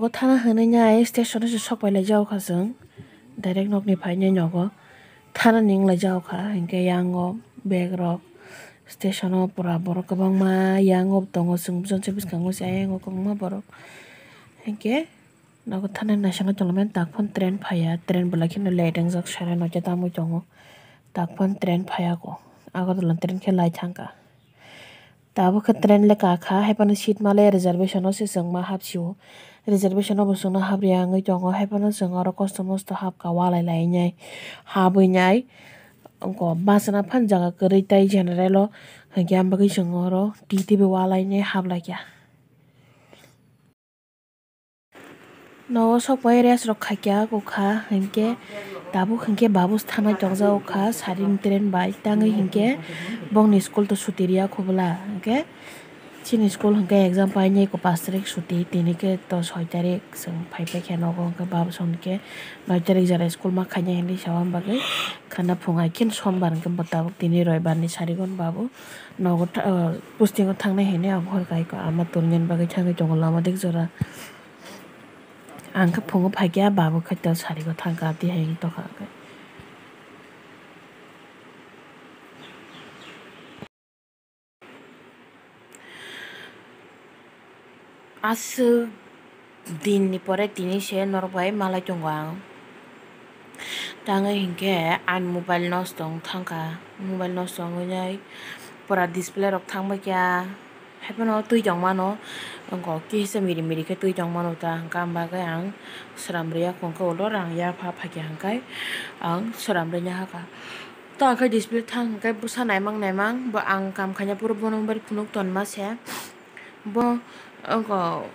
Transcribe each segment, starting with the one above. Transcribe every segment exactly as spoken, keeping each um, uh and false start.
Nogo thana hinwi nai station o se sok pai lai jak kha chwng, direct nokni phai nai nogo thana ni wng lai jak kha, hinkhe yang o bag rok station o pura borok kwbangma yang o tongo, chwng bwskango se ayang o kwbangma borok, hinkhe nogo thana ni naisano tonglaimani tak phano train phaiya, train belai kheno late wngjak, sare noita tamo tongo, tak phano train phaiya kho, Agartala ni train khe lai thangkha. Tabuk khe train le kakha, haiphano seat male reservation o se chwng ma hapsio. Reservation o bo chwngno hapriya wngwi tongo, haiphano chwng oro kosto mosto hapkha, walai lainai, habwi nai. Ongko bachana phano jaga kwrwi tei general o, hinkhe ang bagwi chwng oro T T B walainai haplaikha. Nogo sok pai rest rok khaikha, kukha hinkhe tabuk hinkhe babu thanai tongjago kha, saring train bai tangwi hinkhe bongni school to suti riya kho bwla, hinkhe chini school hinkhe exam painai kho pash tarik suti, tini khe to soi tarik chwng phai paikha nogo, hinkhe babu song hinkhe noi tarik jora school ma khainai hinwi saui bagwi khana phung hai khe sombar hinkhe bo tabuk tini roibar ni sarigo babu. Nogo tha-, ah, posting o thangnai hinwi ang hor kai kha, ama tongna bagwi thangwi tongo lama dik jora. Ang khe phungo phaikha, babu khe to sarigo thangkha, tihai wng tongkha. Aswk din ni pore tini se norok bai malai tongo ang. Tangwi hinkhe ani mobile nosto wng thangkha, mobile nosto wngwi nai pura display rok thangbaikha, haiphano twi tongmano, ongko kisa miri miri khe twi tongmano ta, hwnkhe ang bagwi ang swnam rwya, hwnkhe ulo rang yapha phaikha, hwnkhe ang swnam rwina hakha. To hwnkhe display thang hwnkhe bwsa naimang naimang bo ang kam khaina phuru bono mobile phunuk tonma se. Bo ongko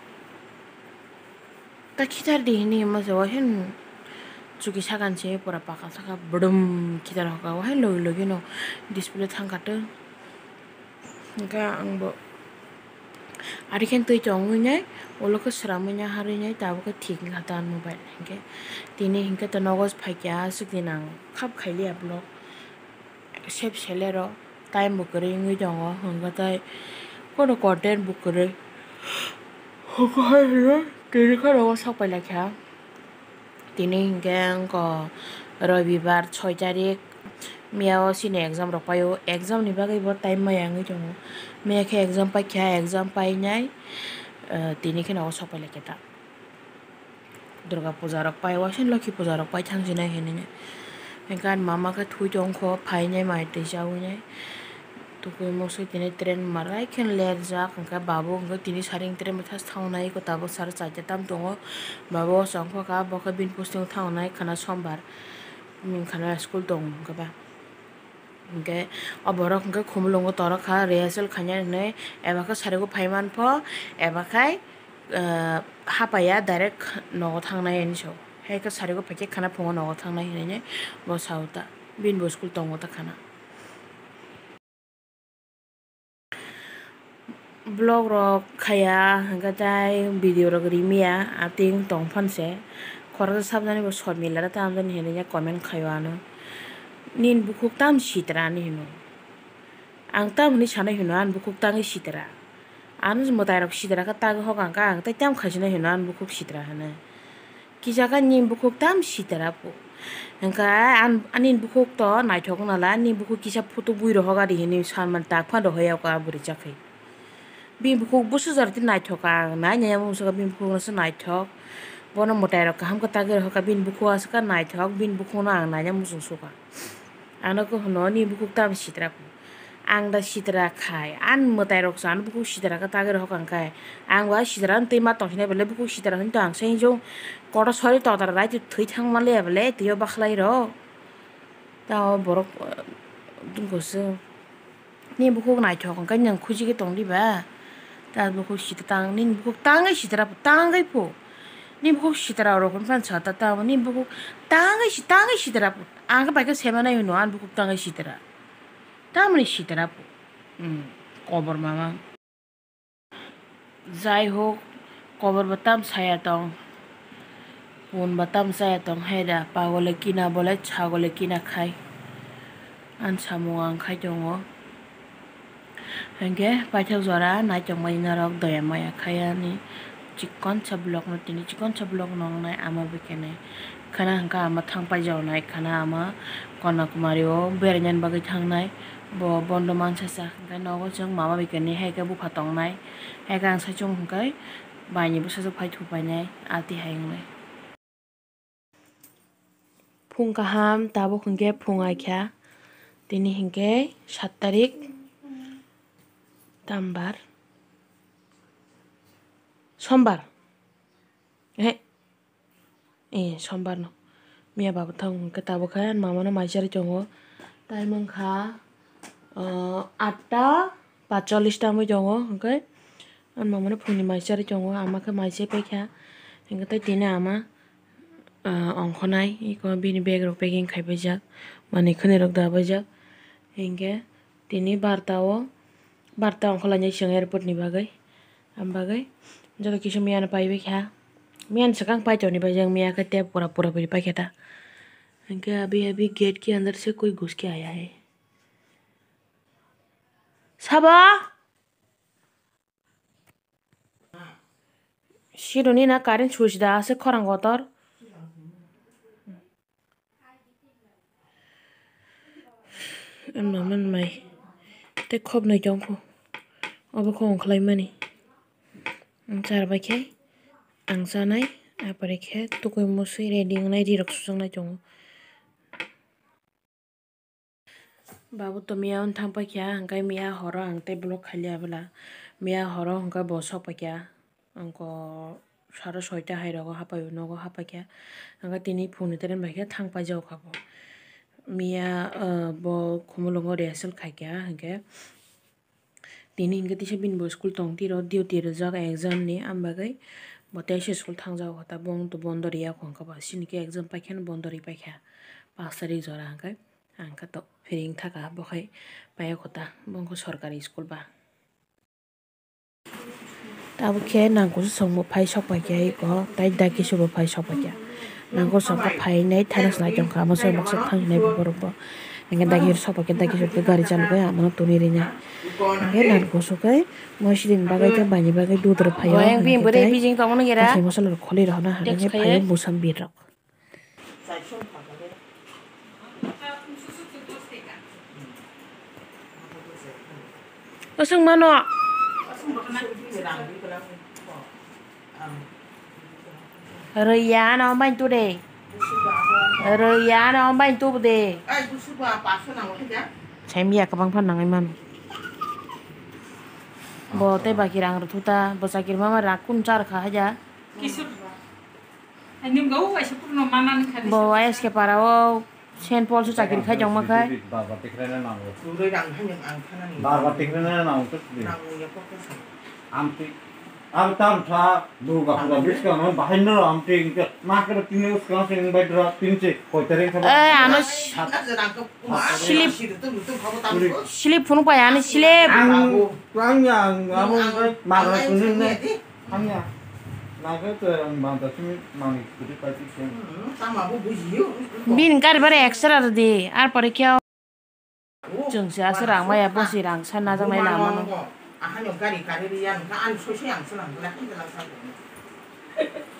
ta khitar di hinwi hima se, wahin chuki sagan se pura paka saka bwdwm khitar hoka, wahin logi logi no display thang kha to. Hwnkhe ang bo ari khe twi tongwi nai, ulo khe sramwi nai, harwi nai, tabuk khe thik wngkha ta mobile. Hinkhe tini hinkhe to nogo phaikha, aswk din ang khap khailiya vlog. Sep selero time bo kwrwi wngwi tongo, hwnkhe tei kono content bo kwrwi. Hwnkhe hai hino tini kheno o sok pai lai kha. Tini hinkhe wngkha Robibar soi tarik, miya o chini exam rok paio, exam ni bagwi bo time maya wngwi tongo. Miya khe exam paikha, exam painai, eh, tini kheno o sok pai lai kha ta. Durga puja rok pai, waisa Lokhi puja rok pai thang sinai hinwi. Hinkhe ani mama khe thui tongkho, phainai mai twi chaui nai. Tukui mosoi tini train marai khe lerjak, hinkhe babu hinkhe tini saring train bwthas thangnai, eko tabuk sar chaita tam tongo. Babu o chongkho kha, bo khe bini posting thangnai khana sombar, bini khana school tongo hinkhe ba. Hinkhe o borok hinkhe khumulwngo torok kha, rehearsal khainai hinwi, eba khe sarigo phaiman pho, eba khai, ah, hapaiya direct nogo thangnai hinwi sao. Hai khe sarigo phaikhe khana phungo nogo thangnai hinwi bo sao ta, bini bo school tongo ta khana. Vlog rok khaya, hwnkhe tai video rok rimiya, ating tong phan se. Khoroksa sabjani bo sormila da tamjani hinwi comment khaio ano. Nini bukhuk tam sitra ani hino. Ang tam hinwi sanai hino, ani bukhuk tangwi sitra. Ano mwtai rok sitra khe tagwi hokang kha, ang tei tam khaisinai hino, ani bukhuk sitra hinwi. Kisa khe nini bukhuk tam sitra phu. Hwnkhe an-, ani bukhuk to naithok wngnala, ani bukhuk kisa photo bui rohor ari hinwi sanmani tak phano rohorya kho a bwrwi chakhe. Bini bukhuk bwswk jora tei naithok ang nai nai muchungkha bini bukhuk no se naithok. Bono mwtai rok kaham khe tagwi rohorkha bini bukhuk aswk khe naithok, bini bukhuk no ang naina muchung sukha. Ano khe hwno nini bukhuk tam sitra phu. Ang da sitra khai, ani mwtai rok se ani bukhuk sitra khe tagwi rohor kang khai. Ang bo sitra ani twi ma tong sinai belai bukhuk sitra hinwi to ang se hinjung kotor sori totra rai thwi thang manliya belai twi o bakhlai rok. Ta o borok, eh, dungkho se. Nini bukhuk naithok hwnkhe nwng khuji khe tong diba? Ta bukhuk sitra tang, nini bukhuk tangwi sitra phu, tangwi phu. Nini bukhuk sitra rok hwnphan sa ta, ta nini bukhuk tangwi si-, tangwi sitra phu. Ang khe bai khe semanai hwno ani bukhuk tangwi sitra. Tamoni sitra phu. Hmm, kobor mama. Jai hok, kobor bo tam saya tong, pun bo tam saya tong, hai da pagole kina bole sagole kina khai. Ani samung ang khai tongo. Hinkhe paithak jora naithok bai norok doya maya khai ani. Chikonsa vlog no tini chikonsa vlog no wngnai ama bai khe nai. Khana hwnkha ama thang paijago nai, khana ama Kanyakumari o beraina bagwi thangnai. Bo bondo mansa sa hwnkhe nogo chwng mama bai khe nai, hai khe bupha tongnai. Hai khe ang saichung hwnkhe bai ni bwsajwk phai thupainai ati hai wngnai. Phung kaham, tabuk hwnkhe phung aikha. Tini hwnkhe sat tarik, tambar, sombar. Ehe, eh, sombar no. Miya babu thang hwnkhe tabuk khe mama no mai charwi tongo. Tai mankha, ah, atta patchollish ta wngwi tongo, hwnkhe ani mama no phungni mai charwi tongo, ama khe mai chai paikha, hwnkhe tei tini ama, ah, ongkhornai, eko bini bag rok packing khaipaijak, manwi khwnwi rok dabaijak, hwnkhe tini barta o, barta ongkhorlainai chwng airport ni bagwi, am bagwi joto kisa miya no paibaikha, miya ni swkang paitoni bai jang miya khe tei pura pura puri paikha ta, hwnkhe abi abi gate ke andar se koi ghuske aaya hai. Sabo? Sironi na current switch da ase khorang kotor. Ama man mai. Tei khopnwi tongkho. Obo khe ongkhlaimani. Ang charbai khe ang chanai. Apore khe tukui musui ready wngnai rirok sujaknai tongo. Babu to miya wng thang paikha, hwnkhe miya horo ang tei vlog khailiya bwla. Miya horo hwnkhe bo sok paikha, wngkha saro soita hai rogo hapai o nogo hapaikha. Hwnkhe tini phungni train bai khe thang paijak kha bo. Miya, ah, bo Khumulwngo rehearsal khaikha, hwnkhe Tini hinkhe tisa bini bo school tong tiro, duty rijak exam ni, ambagwi bo teisa school thangjago ta, bong to bondo riya kho, hwnkhe ba sini khe exam paikhe no bondo ri paikha, pash tarik jora hwnkhe, ang khe to phering thaka, bo khai paiya kho ta, bo wngkha sorkari school ba. Tabuk khe nangkukso chwngbo phai sok paikha eko, tai dakisu bo phai sok paikha. Nangkukso khe phainai thana se nai tongkha, amo se baksa thangnai borok bo. Hingke dagi rok sokbai khe dagi rok khe gari chalogwi amano tuni rinai. Hingke nangkukso khe moisidin bagwi khe baini bagwi dudra phaio. Boyang bini bwrwi bijing tongmani gira. Kaisa mosola rok kholi rok na hwnwi phaio musam bir rok. Aswk mano. Rwya ano bai tu de. Rwya ano bai tu de. Saimya kwbang phan nangwi mano. Bo tei baki rang rwthu ta, bo chakiri mama rang kun char kha haja. Bo Y S K para o Saint Paul se chakiri khai tongma khai. Bar bar tikre na nang to. Amtwi. Ang tam tha Durga puja biskang no bahai no amtwi hingke market tini uskang se bai dra tin se koi tarik. Eh, ano slip, slip phunuk pai ani slip. Ang, ang ya, ang, amo magra kuning ne. Hamya, naikhe to ang banta simi manwi kwrwi paitwi khe. Bini gari bara extra rwdi, ar pore khe o. Chwng se aswk rang maya, bosi rang sa najaknai lama no. Ahai no gari kari ri ya, nokha ani soi soi ang swnam, nokha ani swnam.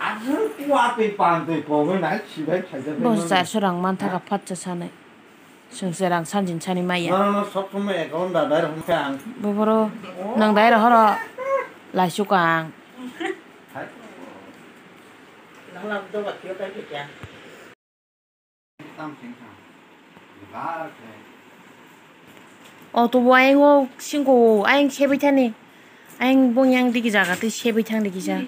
Aswk kuatwi pantwi kogwi nai sibai khaijak. Bosi charso rang mantha kha phatsa sanai. Chwng se rang sanjin sani maya. Norok no sob somoi account da dai rok khe ang. Buburo nang dai rohoro laisuk ang. Hai. Nang lam do ba kyo kai kya. Tam sing kha. Bar khe. O to bo ayang o singko ayang sebai thani. Ayang bong yang digi jaga tei sebai thang digi ja.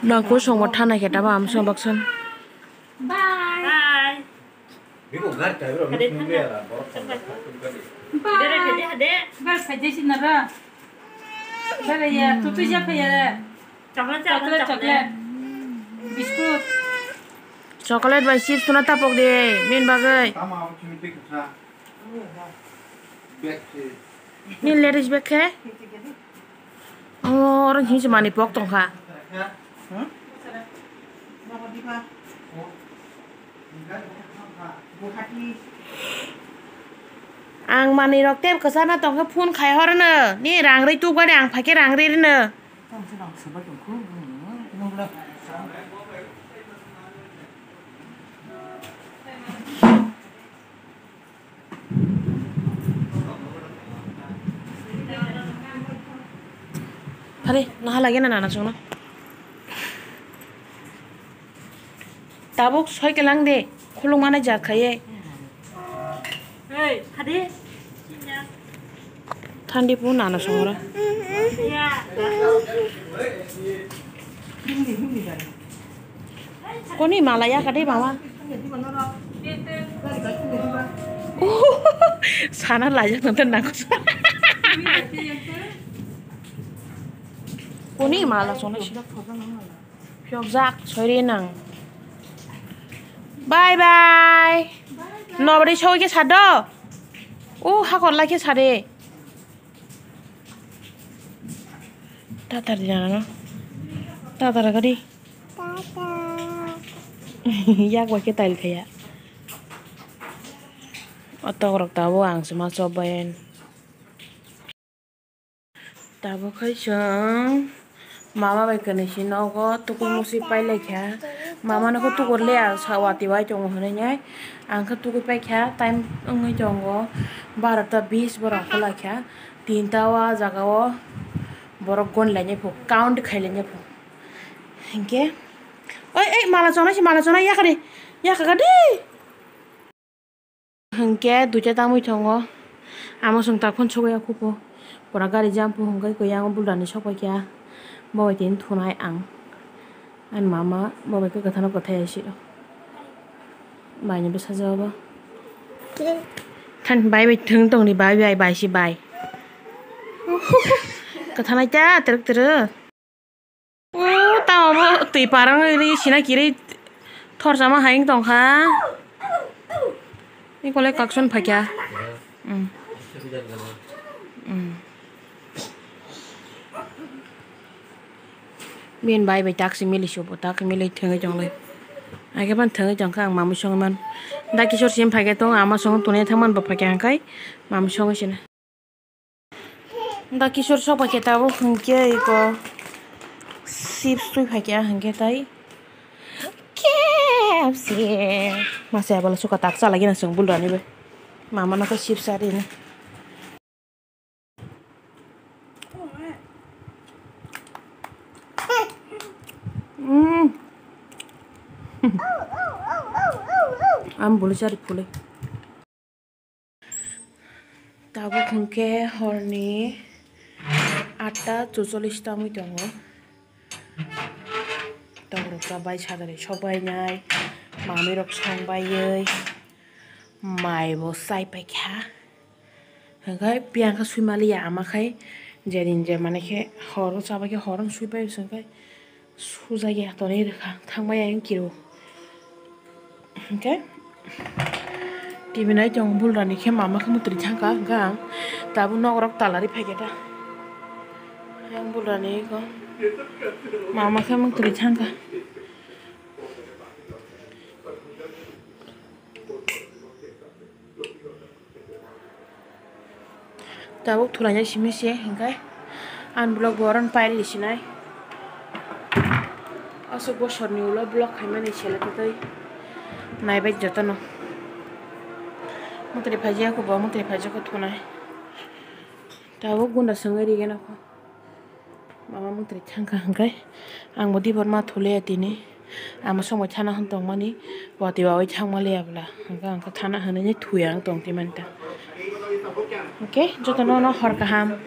Nang kosong bo thana khe tabo amsong baksan. Bye. Bye. Bye. Bye. Bye. Bye. Bye. Bye. Chocolate, chocolate, chocolate. Biscuit. Chocolate bai chips tuna tapok de, min bagwi. Tama abo chini twi kwsa. Bag se. Min ladies bag khe? Oh, oro hinsi mani pok tongkha. Hmm? Ang manwi rok tei kwchana tongkhe phone khai horno. Ni rang rwi tubgani ang phaikhe rang rwi rwno. Phari, naha lagi na nana chwngno. Tabuk soi kelang de, khulung mane jat khaiye. Hey, hadi. Thandi pu nana songra. Ya. Koni mala ya kade mama. Sana laja nonton nangko. Koni mala sona sida. Phiokjak, soiri nang. Bye bye. Nobari sogwi khe sado. O hakor lai khe sade. Tatar di nana no. Tatar gadi. Yak bai khe tail khaya. O tok rok tabo ang sima chop bai. Tabuk khai chwng mama bai kwnwi se nogo tukui musi pai lai kha. Mama no khe tukur le ang sa watwi bai tongo hwnwi nai. Ang khe tukui pai kha, time wngwi tongo barota bis borok hwlai kha. Tinta o ah jaga o borok gon lainai pho, count khai lainai pho. Hinkhe oi, oi, mala chonai se, mala chonai yakari, yakaka de. Hinkhe duita tangwi tongo. Amo chwng takhon sogwi ya khupo. Pura gari jam po hwnkhe koi yango bulrani sokpai kha. Bo bai tini thunai ang. Ani mama bo bai khe kwthano kwthai ya siro. Bai ni bwsajwk abo. Than bai bai thwng tongni bai bai bai si bai. Kwthanai ta twrwk twrwk. O tamo bo twi parang ri sina kiri thorjama hai wng tongkha. Ni kole kakson phaikya. Mm. Mm. Bini bai bai taksi mili subo, taksi mili thwngwi tonglai. Aike ban thwngwi tongkha ang mamwi songwi man. Da kisor sim phaikhe tong ama song tuni thangman bo phaikha hwnkhai mamwi songwi sina. Da kisor sok bai khe tabuk hwnkhe iko chips twi phaikha hwnkhe tai K F C. Masa abala suka tak chalai gina chwng bulrani bai. Mama no khe chips cha rini. Mm. Am buli chari phuli. Tabuk hwnkhe horni atta chuchollis tangwi tongo. Tokrok chabai sajagwi sokbainai, manwirok songbaiwi, maibo chaipaikha. Hwnkhe piyang khe swimaliya ama khai, jedin je mane khe horo chabaikhe horo swipaiwi chwngkhe. Sujagya tonwi rwkha, thangbai ayang kiro. Hwnkhe T V nai tongo bulrani khe mama khe mwtwrwi thangkha, hwnkhe ang tabuk nokrok talari phaikhe ta. Ayang bulrani khe mama khe mwtwrwi thangkha. Tabuk thulaina simi se, hwnkhe ani vlog bo oro no pairwi sinai. Aswk bosorni ulo vlog khaimani sele kwtwi naibai jotono. Mwtwrwi phaijak kho bo, mwtwrwi phaijak kho thunai. Tabuk gunda swngwi rigena kho. Mama mwtwrwi thangkha hwnkhe, ang bo diphar ma thulaya tini. Ama songbai thana hwn tongmani, watwi wawi thangma liya bwla. Hwnkhe ang khe thana hwnwi thuya ang tong twi manta. Hwnkhe jotono no hor kaham.